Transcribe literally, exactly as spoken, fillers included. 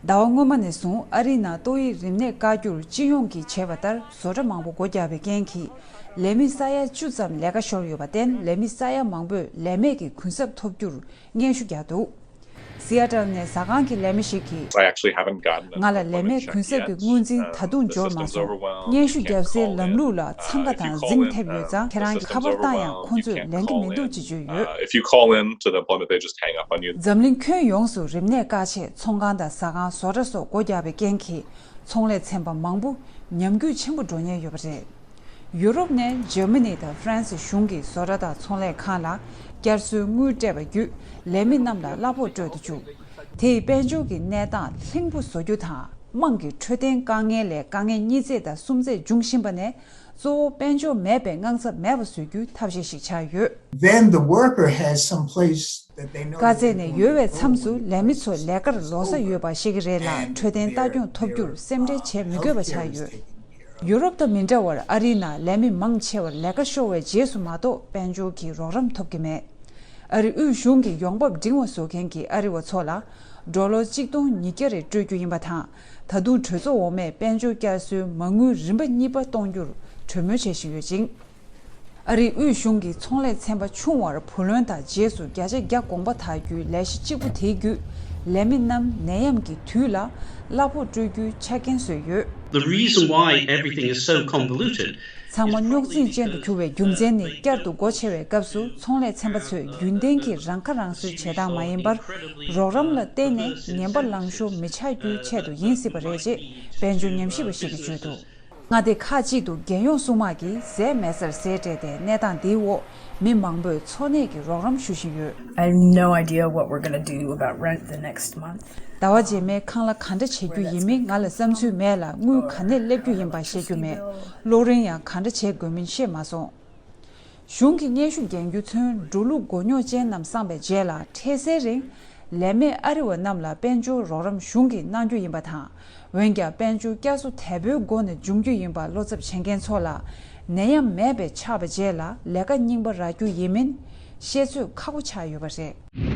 ཟླ་བ་སྔོན་མ་ནས་བཟུང་ཨ་རིའི་ནང་ཏོག་དབྱིབས་རིམས་ནད་བཀག་རྒྱུར་སྤྱི་ཡོངས་ཀྱིས་བྱས་པ་ལྟར་བཟོ་གྲྭ་མང་པོ་སྒོ་བརྒྱབ་པའི་རྐྱེན་གྱིས། ལས་མི་ས་ཡ་བཅུ་ཙམ་ལས་ཀ་ཤོར་ཡོད་པར་བརྟེན། ལས་མི་ས་ཡ་མང་པོས་ལས་མེད་ཀྱི་གུན་གསབ་ཐོབ་རྒྱུར་སྙན་ཞུ་བརྒྱབ་འདུག། སི་ཨེ་ཊལ་ནས་ཟ་ཁང་གི་ལས་མི་ཞིག་གིས། ང་ལ་ལས་མེད་གུན་གསབ་ཀྱི་དངུལ་འཛིན་ད་དུང་འབྱོར་མ་སོང་། སྙན་ཞུ་བརྒྱབ་སའི་ལམ་ལུགས་ལ་འཚང་ཁ་དང་འཛིང་ཐེབས་ཡོད་ཙང་། ཁྱེད་རང་གིས་ཁ་པར་བཏང་ཡང་ཁོང་ཚོས་ལེན་གྱི་མི་འདུག་ཅེས་བརྗོད་ཡོད། འཛམ་གླིང་ཁྱོན་ཡོངས་སུ་རིམས་ནད་བཀག་ཆེད་ཚོང་ཁང་དང་ཟ་ཁང་། བཟོ་གྲྭ་སོགས་སྒོ་བརྒྱབ་པའི་རྐྱེན་གྱིས། ཚོང་ལས་ཚན་པ་མང་པོ་ཉམས་རྒུད་ཆེན་པོ་འགྲོ་ཉེན་ཡོད་པ་རེད། ཡུ་རོབ་ནས་འཇར་མ་ནི་དང་ཧྥ་རན་སི་གཞུང་གིས་བཟོ་གྲྭ་དང་ཚོང་ལས་ཁང་ལ་བསྐྱར་གསོའི་དངུལ་སྤྲད་པ་བརྒྱུད། ལས་མི་རྣམས་ལ་གླ་ཕོགས་སྤྲོད་དུ་བཅུག། དེས་དཔལ་འབྱོར་གྱི་གནས་སྟངས་ལྷིང་པོ་བཟོ་རྒྱུ་དང་། དམངས་ཀྱི་འཕྲོད་བསྟེན་དཀའ་ངལ་ལས་དཀའ་ངལ་གཉིས་ཚད་དང་གསུམ་ཚད་འབྱུང་བཞིན་པ་ནས། གཙོ་བོ་དཔལ་འབྱོར་མེད་པའི་དངངས་འཚབ་མེད་པ་བཟོ་རྒྱུའི་ཐབས་ཤེས་ཤིག་ཆགས་ཡོད། Then the worker has some place that they know དཀའ་ཚེགས་ནས་ཡོལ་བའི་མཚམས་སུ། ལས་མི་ཚོ་ལས་ཀར་ལོ་གསར་ཡོད་པ་ཤེས་ཀྱི་རེད་ལ། འཕྲོད་བསྟེན་ལྟ་སྐྱོང་ཐོབ་རྒྱུར་སེམས་ཁྲལ་བྱེད་མི་དགོས་པ་ཆགས་ཡོད། ཡུ་རོབ་དང་མི་འདྲ་བར་ཨ་རིའི་ནང་ལས་མི་མང་ཆེ་བར་ལས་ཀ་ཤོར་བའི་རྗེས་སུ་མ་གཏོགས་དཔལ་འབྱོར་གྱི་རོགས་རམ་ཐོབ་ཀྱི་མེད། ཨ་རི་དབུས་གཞུང་གིས་ཡོང་འབབ་འབྲིང་བ་བཟོ་མཁན་གྱི་ཨ་རི་བ་ཚོ་ལ་ཌོ་ལར་གཅིག་སྟོང་ཉིས་བརྒྱ་རེ་སྤྲོད་རྒྱུ་ཡིན་པ་དང་། ད་དུང་གྲོས་ཚོགས་འོག་མས་དཔལ་འབྱོར་བསྐྱར་གསོའི་མ་དངུལ་རིམ་པ་གཉིས་པ་གཏོང་རྒྱུར་གྲོས་མོལ་བྱེད་བཞིན་ཡོད་ཅིང་། ཨ་རིའི་དབུས་གཞུང་གིས་ཚོང་ལས་ཚན་པ་ཆུང་བར་བུ་ལོན་དང་རྗེས་སུ་བརྒྱ་ཆ་བརྒྱ་གོང་པ་དག་རྒྱུའི་ལས་གཞི་གཅིག་པུ་དེའི་བརྒྱུད། ལས་མི་རྣམས་ནད་ཡམས་ཀྱི་དུས་ལ་གླ་ཕོགས་སྤྲོད་རྒྱུའི་ཆ་རྐྱེན་བཟོས་ཡོད། The reason why everything is so convoluted ཚང་མ་རྙོག་འཛིང་ཅན་དུ་གྱུར་བའི་རྒྱུ་མཚན་ནི། བསྐྱར་དུ་སྒོ་ཕྱེ་བའི་སྐབས་སུ་ཚོང་ལས་ཚན་པ་ཚོས་རྒྱུན་ལྡན་གྱི་རང་ཁ་རང་གསོའི་བྱེད་སྟངས་མ་ཡིན་པར། རོགས་རམ་ལ་བརྟེན་ནས་ངན་པ་ལང་ཤོར་མི་ཆགས་རྒྱུའི་ཆེད་དུ་ཡིན་སྲིད་པ་རེད་ཅེས་དཔལ་འབྱོར་ཉམས་ཞིབ་པ་ཞིག་གིས་བརྗོད་འདུག། མངའ་སྡེ་ཁག་ཅིག་ཏུ་རྒྱལ་ཡོངས་སྲུང་དམག་གིས་ཟས་མེད་སར་ཟས་སྤྲད་དེ། གནས་སྟངས་འདིའི་འོག་མི་མང་པོས་འཚོ་གནས་ཀྱི་རོགས་རམ་ཞུ་བཞིན་ཡོད། I have no idea what we're gonna do about rent the next month. ཟླ་བ་རྗེས་མའི་ཁང་གླ་ག་འདྲ་བྱེད་རྒྱུ་ཡིན་མིན་ང་ལ་བསམ་ཚུལ་མེད་ལ། དངུལ་ག་ནས་སླེབས་རྒྱུ་ཡིན་པ་ཤེས་རྒྱུ་མེད། གློག་རིན་ཡང་ག་འདྲ་བྱེད་དགོས་མིན་ཤེས་མ་སོང་། གཞུང་གི་སྙན་ཞུ་རྒྱག་རྒྱུ་ཚོས་འགྲོ་ལུགས་མགོ་རྙོག་ཅན་རྣམས་བསངས་པའི་རྗེས་ལ། འཕྲལ་སེལ་རིང་ལས་མེད་ཨ་རི་བ་རྣམས་ལ་དཔལ་འབྱོར་རོགས་རམ་གཞུང་གིས་གནང་རྒྱུ་ཡིན་པ་དང་། འོན་ཀྱང་དཔལ་འབྱོར་བསྐྱར་གསོ་དལ་པོའི་སྒོ་ནས་འབྱུང་རྒྱུ་ཡིན་པ་བློ་འཚབ་བྱེད་མཁན་ཚོ་ལ། ནད་ཡམས་མེད་པའི་ཆགས་པའི་རྗེས་ལ་ལས་ཀ་རྙིང་པ་རག་རྒྱུ་ཡིན་མིན་ཤེས་ཚོད་ཁག་པོ་ཆགས་ཡོད་པ་རེད།